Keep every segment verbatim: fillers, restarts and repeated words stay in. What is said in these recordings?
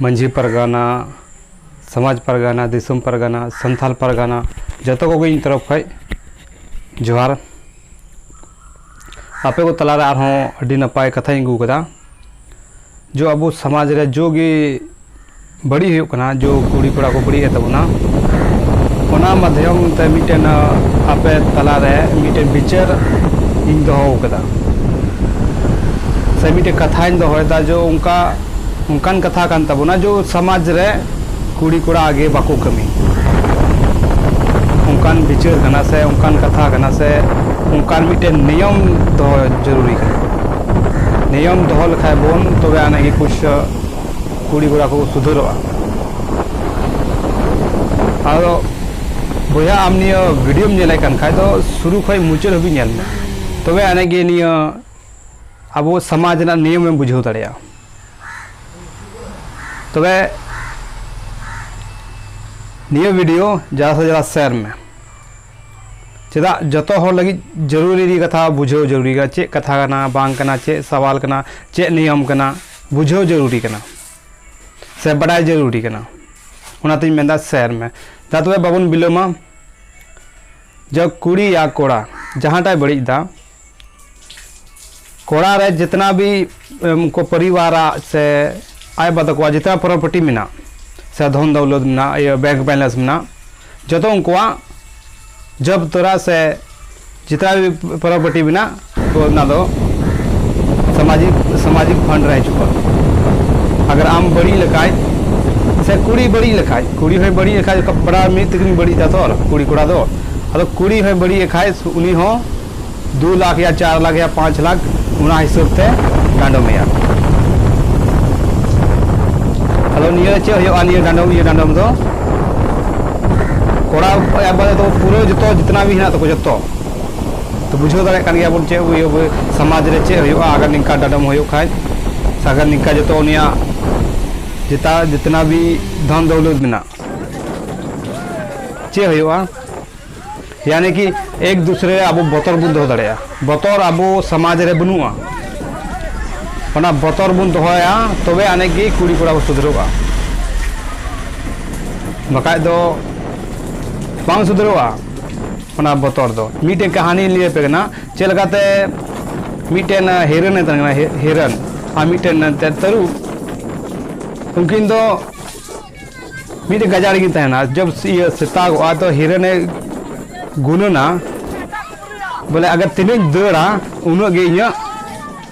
ᱢᱟᱹᱡᱷᱤ ᱯᱟᱨᱜᱟᱱᱟ, ᱥᱚᱢᱟᱡᱽ ᱯᱟᱨᱜᱟᱱᱟ, ᱫᱤᱥᱚᱢ ᱯᱟᱨᱜᱟᱱᱟ, ᱥᱟᱱᱛᱟᱞ ᱯᱟᱨᱜᱟᱱᱟ, ᱡᱚᱛᱚ ᱠᱚᱜᱮ ᱤᱧ ᱛᱚᱨᱚᱯ ᱠᱷᱚᱡ ᱡᱚᱦᱟᱨ᱾ ᱟᱯᱮ ᱠᱚ ᱛᱟᱞᱟᱨᱮ ᱟᱨᱦᱚᱸ ᱟᱹᱰᱤ ᱱᱟᱯᱟᱭ ᱠᱟᱛᱷᱟᱧ ᱟᱹᱜᱩ ᱠᱟᱫᱟ᱾ ᱡᱚ ᱟᱵᱚ ᱥᱚᱢᱟᱡᱽ ᱨᱮ ᱡᱚ ᱜᱮ ᱵᱟᱹᱲᱤᱡ ᱦᱩᱭᱩᱜ ᱠᱟᱱᱟ, ᱡᱚ ᱠᱩᱲᱤ ᱠᱚᱲᱟ ᱠᱚ ᱵᱟᱹᱲᱤᱡ ᱮᱫ ᱛᱟᱵᱚᱱᱟ, ᱚᱱᱟ ᱢᱟᱫᱽᱫᱷᱚᱢ ᱛᱮ ᱢᱤᱫᱴᱮᱱ, ᱟᱯᱮ ᱛᱟᱞᱟᱨᱮ ᱢᱤᱫᱴᱮᱱ ᱵᱤᱪᱟᱹᱨ ᱤᱧ ᱫᱚᱦᱚ ᱠᱟᱫᱟ, ᱥᱮ ᱢᱤᱫᱴᱮᱱ ᱠᱟᱛᱷᱟᱧ ᱫᱚᱦᱚᱭᱮᱫᱟ᱾ ᱡᱚ ᱚᱱᱠᱟ, ᱚᱱᱠᱟᱱ ᱠᱟᱛᱷᱟ ᱠᱟᱱ ᱛᱟᱵᱚᱱᱟ, ᱡᱚ ᱥᱚᱢᱟᱡᱽ ᱨᱮ ᱠᱩᱲᱤ ᱠᱚᱲᱟ ᱟᱜᱮ ᱵᱟᱠᱚ ᱠᱟᱹᱢᱤ, ᱚᱱᱠᱟᱱ ᱵᱤᱪᱟᱹᱨ ᱠᱟᱱᱟ ᱥᱮ ᱚᱱᱠᱟᱱ ᱠᱟᱛᱷᱟ ᱠᱟᱱᱟ ᱥᱮ ᱚᱱᱠᱟᱱ ᱢᱤᱫᱴᱮᱱ ᱱᱤᱭᱚᱢ ᱫᱚᱦᱚ ᱡᱟᱹᱨᱩᱨᱤ ᱠᱟᱱᱟ᱾ ᱱᱤᱭᱚᱢ ᱫᱚᱦᱚ ᱞᱮᱠᱷᱟᱡ ᱵᱚᱱ, ᱛᱚᱵᱮ ᱟᱹᱱᱤᱡ ᱜᱮ ᱠᱩᱥ ᱠᱩᱲᱤ ᱠᱚᱲᱟ ᱠᱚ ᱥᱩᱫᱷᱟᱹᱨᱚᱜᱼᱟ᱾ ᱟᱫᱚ ᱵᱚᱭᱦᱟ, ᱟᱢ ᱱᱤᱭᱟᱹ ᱵᱷᱤᱰᱤᱭᱳᱢ ᱧᱮᱞᱮᱫ ᱠᱟᱱ ᱠᱷᱟᱡ ᱫᱚ ᱥᱩᱨᱩ ᱠᱷᱚᱡ ᱢᱩᱪᱟᱹᱫ ᱦᱟᱹᱵᱤᱡ ᱧᱮᱞ ᱢᱮ, ᱛᱚᱵᱮ ᱟᱹᱱᱤᱡ ᱜᱮ ᱱᱤᱭᱟᱹ ᱟᱵᱚ ᱥᱚᱢᱟᱡᱽ ᱨᱮᱱᱟᱜ ᱱᱤᱭᱚᱢᱮᱢ ᱵᱩᱡᱷᱟᱹᱣ ᱫᱟᱲᱮᱭᱟᱜᱼᱟ᱾ ᱛᱚᱵᱮ ᱱᱤᱭᱟᱹ ᱵᱷᱤᱰᱤᱭᱳ ᱡᱟᱫᱟ ᱥᱮ ᱡᱟᱫᱟ ᱥᱮᱭᱟᱨ ᱢᱮ᱾ ᱪᱮᱫᱟᱜ ᱡᱚᱛᱚ ᱦᱚᱲ ᱞᱟᱹᱜᱤᱫ ᱡᱟᱹᱨᱩᱨᱤ ᱠᱟᱛᱷᱟ ᱵᱩᱡᱷᱟᱹᱣ ᱡᱟᱹᱨᱩᱨᱤ ᱠᱟᱱᱟ, ᱪᱮᱫ ᱠᱟᱛᱷᱟ ᱠᱟᱱᱟ, ᱵᱟᱝ ᱠᱟᱱᱟ, ᱪᱮᱫ ᱥᱟᱣᱟᱞ ᱠᱟᱱᱟ, ᱪᱮᱫ ᱱᱤᱭᱚᱢ ᱠᱟᱱᱟ, ᱵᱩᱡᱷᱟᱹᱣ ᱡᱟᱹᱨᱩᱨᱤ ᱠᱟᱱᱟ ᱥᱮ ᱵᱟᱰᱟᱭ ᱡᱟᱹᱨᱩᱨᱤ ᱠᱟᱱᱟ᱾ ᱚᱱᱟᱛᱤᱧ ᱢᱮᱱᱫᱟ ᱥᱮᱭᱟᱨ ᱢᱮ᱾ ᱡᱟ ᱛᱚᱵᱮ ᱵᱟᱵᱚᱱ ᱵᱤᱞᱚᱢᱟ, ᱡᱟ ᱠᱩᱲᱤ ᱭᱟ ᱠᱚᱲᱟ ᱡᱟᱦᱟᱸᱴᱟᱭ ᱵᱟᱹᱲᱤᱡ ᱫᱟ, ᱠᱚᱲᱟ ᱨᱮ ᱡᱤᱛᱱᱟ ᱵᱷᱤ, ᱮᱢ, ᱠᱚ ᱯᱚᱨᱤᱵᱟᱨᱟᱜ ᱥᱮ ᱟᱡ ᱵᱟᱵᱟ ᱛᱟᱠᱚᱣᱟᱜ ᱡᱤᱛᱱᱟ ᱯᱨᱚᱯᱟᱨᱴᱤ ᱢᱮᱱᱟᱜ ᱥᱮ ᱫᱷᱚᱱ ᱫᱟᱹᱣᱞᱚᱛ ᱢᱮᱱᱟᱜ, ᱤᱭᱟᱹ, ᱵᱮᱝᱠ ᱵᱮᱞᱮᱱᱥ ᱢᱮᱱᱟᱜ, ᱡᱚᱛᱚ ᱩᱱᱠᱩᱣᱟᱜ ᱡᱚᱵ ᱛᱚᱨᱟ ᱥᱮ ᱡᱤᱛᱱᱟ ᱵᱷᱤ ᱯᱨᱚᱯᱟᱨᱴᱤ ᱢᱮᱱᱟᱜ, ᱛᱚ ᱚᱱᱟ ᱫᱚ ᱥᱟᱢᱟᱡᱤᱠ, ᱥᱟᱢᱟᱡᱤᱠ ᱯᱷᱟᱱᱰ ᱨᱮ ᱦᱤᱡᱩᱜᱼᱟ᱾ ᱟᱜᱟᱨ ᱟᱢ ᱵᱟᱹᱲᱤᱡ ᱞᱮᱠᱷᱟᱡ ᱥᱮ ᱠᱩᱲᱤ ᱵᱟᱹᱲᱤᱡ ᱞᱮᱠᱷᱟᱡ, ᱠᱩᱲᱤ ᱦᱚᱸᱭ ᱵᱟᱹᱲᱤᱡ ᱞᱮᱠᱷᱟᱡ, ᱠᱟᱯᱲᱟ ᱢᱤᱫ ᱛᱮᱠᱤᱱ ᱵᱟᱹᱲᱤᱡ ᱫᱟ ᱛᱚ, ᱠᱩᱲᱤ ᱠᱚᱲᱟ ᱫᱚ, ᱟᱫᱚ ᱠᱩᱲᱤ ᱦᱚᱸᱭ ᱵᱟᱹᱲᱤᱡ ᱞᱮᱠᱷᱟᱡ ᱩᱱᱤ ᱦᱚᱸ ᱫᱩ ᱞᱟᱠᱷ ᱭᱟ ᱪᱟᱨ ᱞᱟᱠᱷ ᱭᱟ ᱯᱟᱸᱪ ᱞᱟᱠᱷ, ᱚᱱᱟ ᱦᱤᱥᱟᱹᱵ ᱛᱮ ᱰᱟᱸᱰᱚᱢᱮᱭᱟ᱾ ᱟᱫᱚ ᱱᱤᱭᱟᱹ ᱪᱮᱫ ᱦᱩᱭᱩᱜᱼᱟ, ᱱᱤᱭᱟᱹ ᱰᱟᱸᱰᱚᱢ, ᱤᱭᱟᱹ ᱰᱟᱸᱰᱚᱢ ᱫᱚ ᱠᱚᱲᱟ ᱮᱠᱵᱟᱨᱮ ᱫᱚ ᱯᱩᱨᱟᱹ ᱡᱚᱛᱚ ᱡᱤᱛᱱᱟ ᱵᱷᱤ ᱦᱮᱱᱟᱜ ᱛᱟᱠᱚ ᱡᱚᱛᱚ᱾ ᱛᱚ ᱵᱩᱡᱷᱟᱹᱣ ᱫᱟᱲᱮᱭᱟᱜ ᱠᱟᱱ ᱜᱮᱭᱟ ᱵᱚᱱ ᱪᱮᱫ ᱤᱭᱟᱹ ᱵᱚ-, ᱥᱚᱢᱟᱡᱽ ᱨᱮ ᱪᱮᱫ ᱦᱩᱭᱩᱜᱼᱟ ᱟᱜᱟᱨ ᱱᱤᱝᱠᱟ ᱰᱟᱸᱰᱚᱢ ᱦᱩᱭᱩᱜ ᱠᱷᱟᱡ, ᱥᱮ ᱟᱜᱟᱨ ᱱᱤᱝᱠᱟ ᱡᱚᱛᱚ ᱩᱱᱤᱭᱟᱜ ᱡᱮᱛᱟ-, ᱡᱤᱛᱱᱟ ᱵᱷᱤ ᱫᱷᱚᱱ ᱫᱟᱹᱣᱞᱚᱛ ᱢᱮᱱᱟᱜ, ᱪᱮᱫ ᱦᱩᱭᱩᱜᱼᱟ? ᱭᱟᱱᱤ ᱠᱤ ᱮᱠ ᱫᱩᱥᱨᱮ ᱨᱮ ᱟᱵᱚ ᱵᱚᱛᱚᱨ ᱵᱚᱱ ᱫᱚᱦᱚ ᱫᱟᱲᱮᱭᱟᱜᱼᱟ᱾ ᱵᱚᱛᱚᱨ ᱟᱵᱚ ᱥᱚᱢᱟᱡᱽ ᱨᱮ ᱵᱟᱹᱱᱩᱜᱼᱟ᱾ ᱚᱱᱟ ᱵᱚᱛᱚᱨ ᱵᱚᱱ ᱫᱚᱦᱚᱭᱟ, ᱛᱚᱵᱮ ᱟᱹᱱᱤᱡ ᱜᱮ ᱠᱩᱲᱤ ᱠᱚᱲᱟ ᱠᱚ ᱥᱩᱫᱷᱨᱟᱹᱜᱼᱟ, ᱵᱟᱠᱷᱟᱡ ᱫᱚ ᱵᱟᱝ ᱥᱩᱫᱷᱨᱟᱹᱜᱼᱟ᱾ ᱚᱱᱟ ᱵᱚᱛᱚᱨ ᱫᱚ ᱢᱤᱫᱴᱮᱱ ᱠᱟᱹᱦᱱᱤ ᱞᱟᱹᱭ ᱟᱯᱮ ᱠᱟᱱᱟ, ᱪᱮᱫ ᱞᱮᱠᱟᱛᱮ ᱢᱤᱫᱴᱮᱱ ᱦᱤᱨᱟᱹᱱ ᱮ ᱛᱟᱦᱮᱸ ᱠᱟᱱᱟ, ᱦᱤ-, ᱦᱤᱨᱟᱹᱱ, ᱟᱨ ᱢᱤᱫᱴᱮᱱ ᱮᱱᱛᱮ ᱛᱟᱹᱨᱩᱵ, ᱩᱱᱠᱤᱱ ᱫᱚ ᱢᱤᱫᱴᱮᱱ ᱜᱟᱡᱟᱲ ᱨᱮᱠᱤᱱ ᱛᱟᱦᱮᱱᱟ᱾ ᱡᱚᱵ ᱤᱭᱟᱹ ᱥᱮᱛᱟᱜᱚᱜᱼᱟ, ᱛᱚ ᱦᱤᱨᱟᱹᱱᱮ ᱜᱩᱱᱟᱹᱱᱟ, ᱵᱚᱞᱮ ᱟᱜᱟᱨ ᱛᱤᱱᱟᱹᱜ ᱤᱧ ᱫᱟᱹᱲᱟ, ᱩᱱᱟᱹᱜ ᱜᱮ ᱤᱧᱟᱹᱜ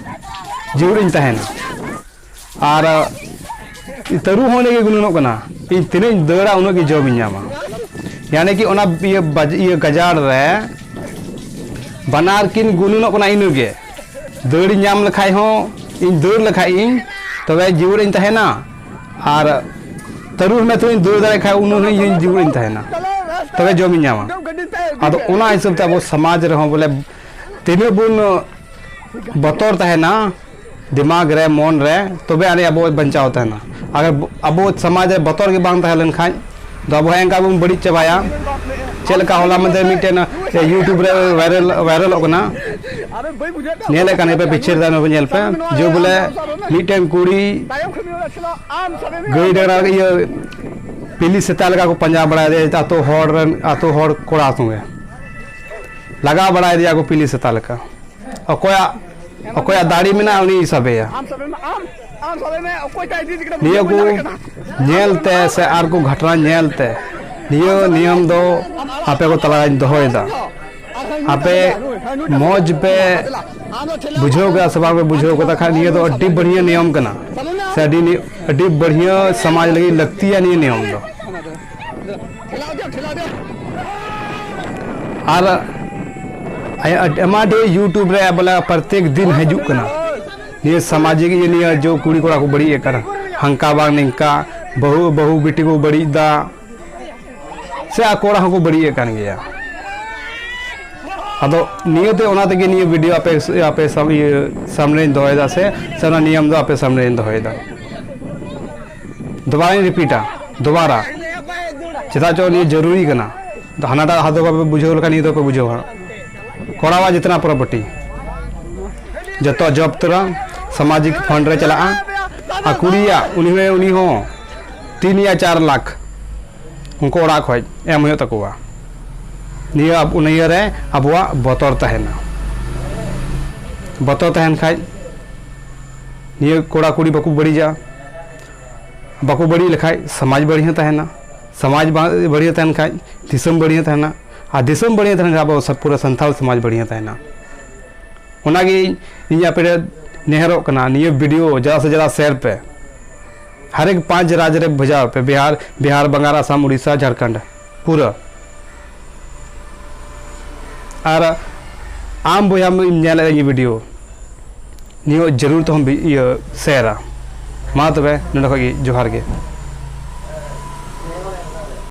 ᱡᱤᱣᱤ ᱨᱤᱧ ᱛᱟᱦᱮᱱᱟ᱾ ᱟᱨ ᱛᱟᱹᱨᱩᱵ ᱦᱚᱸ ᱚᱸᱰᱮ ᱜᱮ ᱜᱩᱱᱟᱹᱱᱚᱜ ᱠᱟᱱᱟ, ᱤᱧ ᱛᱤᱱᱟᱹᱜ ᱤᱧ ᱫᱟᱹᱲᱟ, ᱩᱱᱟᱹᱜ ᱜᱮ ᱡᱚᱢ ᱤᱧ ᱧᱟᱢᱟ᱾ ᱭᱟᱱᱤ ᱠᱤ ᱚᱱᱟ ᱤᱭᱟᱹ ᱵᱟᱡ-, ᱤᱭᱟᱹ ᱜᱟᱡᱟᱲ ᱨᱮ ᱵᱟᱱᱟᱨ ᱠᱤᱱ ᱜᱩᱱᱟᱹᱱᱚᱜ ᱠᱟᱱᱟ ᱤᱱᱟᱹᱜᱮ, ᱫᱟᱹᱲ ᱤᱧ ᱧᱟᱢ ᱞᱮᱠᱷᱟᱡ ᱦᱚᱸ, ᱤᱧ ᱫᱟᱹᱲ ᱞᱮᱠᱷᱟᱡ ᱤᱧ, ᱛᱚᱵᱮ ᱡᱤᱣᱤ ᱨᱤᱧ ᱛᱟᱦᱮᱱᱟ᱾ ᱟᱨ ᱛᱟᱹᱨᱩᱵ ᱢᱮ ᱛᱷᱚᱲᱟᱧ ᱫᱟᱹᱲ ᱫᱟᱲᱮᱭᱟᱜ ᱠᱷᱟᱡ, ᱩᱱᱟᱹᱜ ᱦᱚᱸ ᱤᱧ ᱡᱤᱣᱤ ᱨᱤᱧ ᱛᱟᱦᱮᱱᱟ, ᱛᱚᱵᱮ ᱡᱚᱢᱤᱧ ᱧᱟᱢᱟ᱾ ᱟᱫᱚ ᱚᱱᱟ ᱦᱤᱥᱟᱹᱵ ᱛᱮ ᱟᱵᱚ ᱥᱚᱢᱟᱡᱽ ᱨᱮᱦᱚᱸ ᱵᱚᱞᱮ ᱛᱤᱱᱟᱹᱜ ᱵᱚᱱ ᱵᱚᱛᱚᱨ ᱛᱟᱦᱮᱱᱟ ᱫᱤᱢᱟᱜᱽ ᱨᱮ, ᱢᱚᱱ ᱨᱮ, ᱛᱚᱵᱮ ᱟᱹᱱᱤᱡ ᱟᱵᱚ ᱵᱟᱧᱪᱟᱣ ᱛᱟᱦᱮᱱᱟ᱾ ᱟᱜᱟᱨ ᱟᱵᱚ ᱥᱚᱢᱟᱡᱽ ᱨᱮ ᱵᱚᱛᱚᱨ ᱜᱮ ᱵᱟᱝ ᱛᱟᱦᱮᱸ ᱞᱮᱱᱠᱷᱟᱱ ᱫᱚ ᱟᱵᱚ ᱦᱮᱸ ᱚᱱᱠᱟ ᱵᱚᱱ ᱵᱟᱹᱲᱤᱡ ᱪᱟᱵᱟᱭᱟ᱾ ᱪᱮᱫ ᱞᱮᱠᱟ ᱦᱚᱞᱟ ᱢᱟᱫᱷᱮᱨ ᱢᱤᱫᱴᱮᱱ YouTube ᱨᱮ viral, viralᱚᱜ ᱠᱟᱱᱟ, ᱧᱮᱞᱮᱫ ᱠᱟᱱ ᱜᱮᱯᱮ, ᱯᱤᱠᱪᱟᱨ ᱫᱟ ᱧᱮᱞ ᱯᱮ, ᱡᱮ ᱵᱚᱞᱮ ᱢᱤᱫᱴᱮᱱ ᱠᱩᱲᱤ ᱜᱟᱹᱭ ᱰᱟᱝᱨᱟ ᱤᱭᱟᱹ ᱯᱤᱞᱤ ᱥᱮᱛᱟ ᱞᱮᱠᱟ ᱠᱚ ᱯᱟᱸᱡᱟ ᱵᱟᱲᱟᱭᱮᱫᱟ ᱟᱛᱳ ᱦᱚᱲ ᱨᱮᱱ, ᱟᱛᱳ ᱦᱚᱲ ᱠᱚᱲᱟ ᱥᱚᱸᱜᱮ ᱞᱟᱜᱟ ᱵᱟᱲᱟᱭᱮᱫᱮᱭᱟ ᱠᱚ ᱯᱤᱞᱤ ᱥᱮᱛᱟ ᱞᱮᱠᱟ᱾ ᱚᱠᱚᱭᱟᱜ, ᱚᱠᱚᱭᱟᱜ ᱫᱟᱲᱮ ᱢᱮᱱᱟᱜᱼᱟ, ᱩᱱᱤᱭ ᱥᱟᱵᱮᱭᱟ᱾ ᱟᱢ ᱥᱟᱵᱮ ᱢᱮ, ᱟᱢ, ᱟᱢ ᱥᱟᱵᱮ ᱢᱮ, ᱚᱠᱚᱭ ᱴᱟᱜ ᱤᱫᱤ ᱠᱮᱫᱟ, ᱱᱤᱭᱟᱹ ᱠᱚ ᱧᱮᱞ ᱛᱮ ᱥᱮ ᱟᱨ ᱠᱚ ᱜᱷᱚᱴᱚᱱᱟ ᱧᱮᱞ ᱛᱮ ᱱᱤᱭᱟᱹ ᱱᱤᱭᱚᱢ ᱫᱚ ᱟᱯᱮ ᱠᱚ ᱛᱟᱞᱟᱨᱮᱧ ᱫᱚᱦᱚᱭᱮᱫᱟ᱾ ᱟᱯᱮ ᱢᱚᱡᱽ ᱯᱮ ᱵᱩᱡᱷᱟᱹᱣ ᱠᱮᱫᱟ ᱥᱮ ᱵᱟᱝ ᱯᱮ ᱵᱩᱡᱷᱟᱹᱣ ᱠᱮᱫᱟ, ᱠᱷᱟᱱ ᱱᱤᱭᱟᱹ ᱫᱚ ᱟᱹᱰᱤ ᱵᱟᱹᱲᱤᱭᱟᱹ ᱱᱤᱭᱚᱢ ᱠᱟᱱᱟ, ᱥᱮ ᱟᱹᱰᱤ ᱱᱤ-, ᱟᱹᱰᱤ ᱵᱟᱹᱲᱤᱭᱟᱹ ᱥᱚᱢᱟᱡᱽ ᱞᱟᱹᱜᱤᱫ ᱞᱟᱹᱠᱛᱤᱭᱟ ᱱᱤᱭᱟᱹ ᱱᱤᱭᱚᱢ ᱫᱚ᱾ ᱟᱨ ᱟᱭ-, ᱟᱭᱢᱟ ᱰᱷᱮᱨ YouTube ᱨᱮ ᱵᱚᱞᱮ ᱯᱨᱚᱛᱮᱠ ᱫᱤᱱ ᱦᱤᱡᱩᱜ ᱠᱟᱱᱟ ᱱᱤᱭᱟᱹ ᱥᱟᱢᱟᱡᱤᱠ ᱤᱭᱟᱹ ᱱᱤᱭᱟᱹ, ᱡᱮ ᱠᱩᱲᱤ ᱠᱚᱲᱟ ᱠᱚ ᱵᱟᱹᱲᱤᱡ ᱮᱫ ᱠᱟᱱᱟ, ᱦᱟᱱᱠᱟ ᱵᱟᱝ ᱱᱤᱝᱠᱟ, ᱵᱟᱹᱦᱩ, ᱵᱟᱹᱦᱩ ᱵᱤᱴᱤ ᱠᱚ ᱵᱟᱹᱲᱤᱡ ᱮᱫᱟ, ᱥᱮ ᱟᱠᱚ ᱚᱲᱟᱜ ᱦᱚᱸᱠᱚ ᱵᱟᱹᱲᱤᱡ ᱮᱫ ᱠᱟᱱ ᱜᱮᱭᱟ᱾ ᱟᱫᱚ ᱱᱤᱭᱟᱹᱛᱮ, ᱚᱱᱟ ᱛᱮᱜᱮ ᱱᱤᱭᱟᱹ video ᱟᱯᱮ, ᱟᱯᱮ ᱥᱟᱢ-, ᱤᱭᱟᱹ ᱥᱟᱢᱱᱮᱧ ᱫᱚᱦᱚᱭᱮᱫᱟ, ᱥᱮ, ᱥᱮ ᱚᱱᱟ ᱱᱤᱭᱚᱢ ᱫᱚ ᱟᱯᱮ ᱥᱟᱢᱱᱮᱧ ᱫᱚᱦᱚᱭᱮᱫᱟ᱾ ᱫᱚᱵᱟᱨᱟᱧ ᱨᱤᱯᱤᱴᱟ, ᱫᱚᱵᱟᱨᱟ, ᱪᱮᱫᱟᱜ ᱪᱚ ᱱᱤᱭᱟᱹ ᱡᱚᱨᱩᱨᱤ ᱠᱟᱱᱟ᱾ ᱦᱟᱱᱟᱴᱟᱜ ᱦᱟᱛ ᱫᱚ ᱵᱟᱯᱮ ᱵᱩᱡᱷᱟᱹᱣ ᱞᱮᱠᱷᱟᱱ ᱱᱤᱭᱟᱹ ᱫᱚ ᱯᱮ ᱵᱩᱡᱷᱟᱹᱣᱟ ᱦᱟᱸᱜ᱾ ᱠᱚᱲᱟᱣᱟᱜ ᱡᱤᱛᱱᱟ ᱯᱨᱚᱯᱟᱨᱴᱤ ᱡᱚᱛᱚ ᱡᱚᱵ ᱩᱛᱟᱹᱨᱟ᱾ ᱥᱟᱢᱟᱡᱤᱠ ᱯᱷᱟᱱᱰ ᱨᱮ ᱪᱟᱞᱟᱜᱼᱟ᱾ ᱟᱨ ᱠᱩᱲᱤᱭᱟᱜ ᱩᱱᱤ ᱦᱚᱸ ᱩᱱᱤ ᱦᱚᱸ ᱛᱤᱱ ᱭᱟ ᱪᱟᱨ ᱞᱟᱠᱷ ᱩᱱᱠᱩ ᱚᱲᱟᱜ ᱠᱷᱚᱱ ᱮᱢ ᱦᱩᱭᱩᱜ ᱛᱟᱠᱚᱣᱟ᱾ ᱱᱤᱭᱟᱹ ᱟᱵ- ᱱᱤᱭᱟᱹ ᱨᱮ ᱟᱵᱚᱣᱟᱜ ᱵᱚᱛᱚᱨ ᱛᱟᱦᱮᱱᱟ᱾ ᱵᱚᱛᱚᱨ ᱛᱟᱦᱮᱱ ᱠᱷᱟᱡ ᱱᱤᱭᱟᱹ ᱠᱚᱲᱟ ᱠᱩᱲᱤ ᱵᱟᱠᱚ ᱵᱟᱹᱲᱤᱡᱟ᱾ ᱵᱟᱠᱚ ᱵᱟᱹᱲᱤᱡ ᱞᱮᱠᱷᱟᱡ ᱥᱚᱢᱟᱡᱽ ᱵᱟᱹᱲᱤᱡ ᱦᱚᱸ ᱛᱟᱦᱮᱱᱟ᱾ ᱥᱚᱢᱟᱡᱽ ᱵᱟ- ᱵᱟᱹᱲᱤᱡ ᱛᱟᱦᱮᱱ ᱠᱷᱟᱡ ᱫᱤᱥᱚᱢ ᱵᱟᱹᱲᱤᱡ ᱦᱚᱸ ᱛᱟᱦᱮᱱᱟ᱾ ᱟᱨ ᱫᱤᱥᱚᱢ ᱵᱟᱹᱲᱤᱡ ᱛᱟᱦᱮᱱ ᱠᱷᱟᱡ ᱟᱵᱚ ᱥᱟ- ᱯᱩᱨᱟᱹ ᱥᱟᱱᱛᱟᱲ ᱥᱚᱢᱟᱡᱽ ᱵᱟᱹᱲᱤᱡ ᱛᱟᱦᱮᱱᱟ᱾ ᱚᱱᱟᱜᱮ ᱤᱧ ᱟᱯᱮ ᱴᱷᱮᱱ ᱱᱮᱦᱚᱨᱚᱜ ᱠᱟᱱᱟ, ᱱᱤᱭᱟᱹ ᱵᱷᱤᱰᱤᱭᱳ ᱡᱟᱫᱟ ᱥᱮ ᱡᱟᱫᱟ ᱥᱮᱭᱟᱨ ᱯᱮ᱾ ᱦᱟᱨᱮᱠ ᱯᱟᱸᱪ ᱨᱟᱡᱽ ᱨᱮ ᱵᱷᱮᱡᱟᱣ ᱯᱮ, ᱵᱤᱦᱟᱨ, ᱵᱤᱦᱟᱨ, ᱵᱟᱝᱜᱟᱞ, ᱟᱥᱟᱢ, ᱩᱲᱤᱥᱥᱟ, ᱡᱷᱟᱲᱠᱷᱚᱸᱰ ᱯᱩᱨᱟᱹ᱾ ᱟᱨ ᱟᱢ ᱵᱚᱭᱦᱟ ᱮᱢ ᱧᱮᱞᱮᱫ ᱤᱧᱟᱹᱜ ᱵᱷᱤᱰᱤᱭᱳ, ᱱᱤᱭᱟᱹ ᱡᱟᱹᱨᱩᱲ ᱛᱮᱦᱚᱸ ᱵᱤ- ᱤᱭᱟᱹ ᱥᱮᱭᱟᱨᱟ᱾ ᱢᱟ ᱛᱚᱵᱮ ᱱᱚᱰᱮ ᱠᱷᱚᱡ ᱜᱮ ᱡᱚᱦᱟᱨ ᱜᱮ᱾